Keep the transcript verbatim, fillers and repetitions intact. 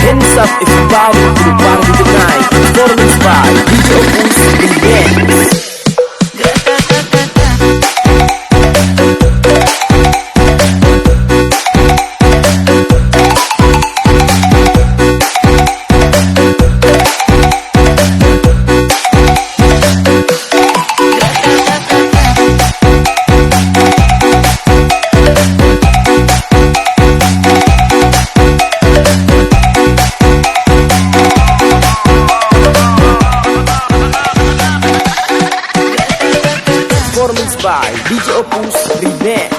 Hands up everybody to the party tonight. Performance by D J Opus Remix. Performance by D J Opus Remix.